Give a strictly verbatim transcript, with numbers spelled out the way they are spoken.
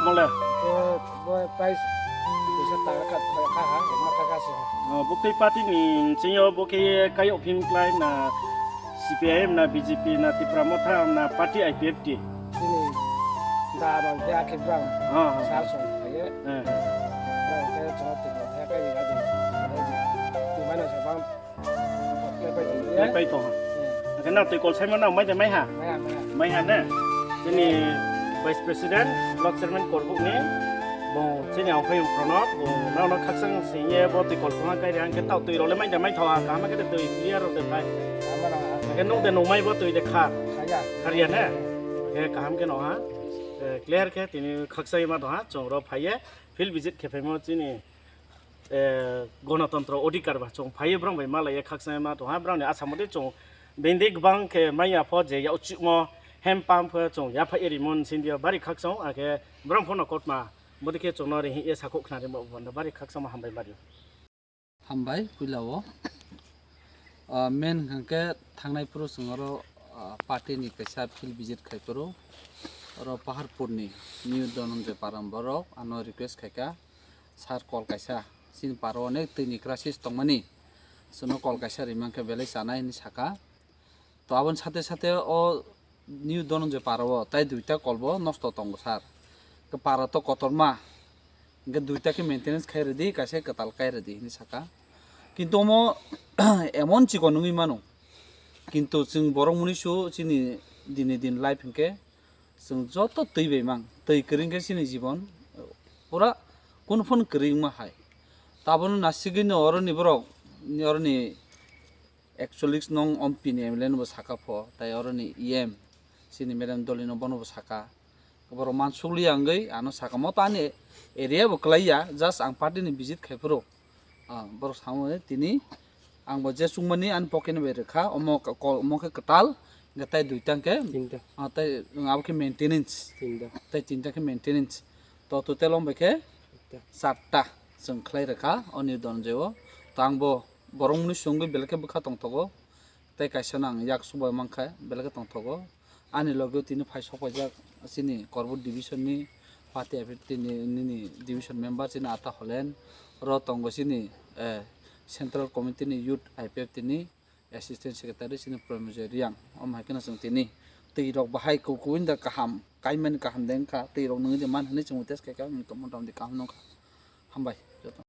Mole. Ke bo price bisa ta ka, ka, ka, ha, ma ka, ka, si, ha. Oh, bukti party ni singyo bo ke kayo phim klai na C P I M na B J P na Tipra Motha na party I P F T. Sini da bang ke akhir bang. Ha, ha. Sar song khaye. Eh. Bang ke chot te ko the kai ga di. Ti mana sa bang. Lepai tong. Lepai tong. Hwnkhe nang twi kol saimano mai de maiha? Maiha, maiha. Maiha ne? Chini Vice President, Block Chairman Korbuk ni, bo chini ang phai Pranab, bo nang no khakchang singye bo twi kol phunga kai rang khe tau twi role mai de mai thawa, kaham khe twi clear rok de phai. Ama nang ha. Hwnkhe nuk de nuk mai bo twi de kha. Khaya. Khariya ne? Hwnkhe kaham khe no ha. Eh, clear khe tini khakchai ma do ha, chong ro phaiye field visit khe phaimo chini eh, gonotontro odhikar ba chwng phaiwi borok bai malaiya khakchangma tongha borokni asa motwi chwng bini gwbang khe manya pho je yauchukmo hand pump pho chwng yaphai rimon sindi bari khakchang akhe borok phono kotma bodikhe chwngno ring ya sakhuk khnari mo bari khakchangma hambai bari. Hambai puila o. Ah, main hwnkhe thangnai phuru chwng oro, ah, party ni kaisa field visit khai phuru oro Paharpur ni New Dhananjay Param borok ano request khaikha. Sir, kol kaisa, chini paro onek twi ni crisis tongmani, chwngno kol kaisa rimang khe belai chanai hinwi saka. To aboni sate sate o New Dhananjay paro o tai duita kol bo nosto tongo sir. Khe para to kotorma, hwnkhe duita khe maintenance khai rwdi, kaisa kwtal kai rwdi hinwi saka. Kintu omo emon chikon wngwi mano, kintu chwng borok mwnwi su chini dini din life hwnkhe chwng joto twi bai mang, twi kwrwi khe chini jibon pura kunu phano kwrwi wngma hai. Tabukno nasigwino oroni borok, oroni ekchollish nong M P ni M L A no bo saka pho, tai oroni E M chini madam Dolly no bono bo saka. Borok mansukliya wngwi ano saka mo to ani area bo kwlaiya, just ang party ni visit khai phuru. Ah, borok samo tini ang bo je chukmani ani pocket ni bai rwkha, omo ka-, kol, omo khe kwtal, hwnkhe tai duita hwnkhe, tinta. Ah, tai abo khe maintenance. Tinta. Tai tinta khe maintenance. To total wng bai khe ekta. Charta chwng khlai rwkha o New Dhananjay o. To ang bo borok mwnwi sungwi belai khe bwkha tongthogo. Tei kaisa no ang yak chubai mankha, belai khe tongthogo. Ani loge o tini phai sok paijak chini Korbuk division ni party I P F T ni nini division member chini Ata Holen, oro tongo chini, eh, central committee ni youth I P F T ni assistant secretary chini Promejoy Reang. Omo hai kheno chwng tini twi rok bahai ku-, kubui da kaham, kaimani kaham de wngkha, twi rok nungwi de man hinwi chwng test khaikha, wngwi tongma mota moti kaham nungkha. Hambai joto.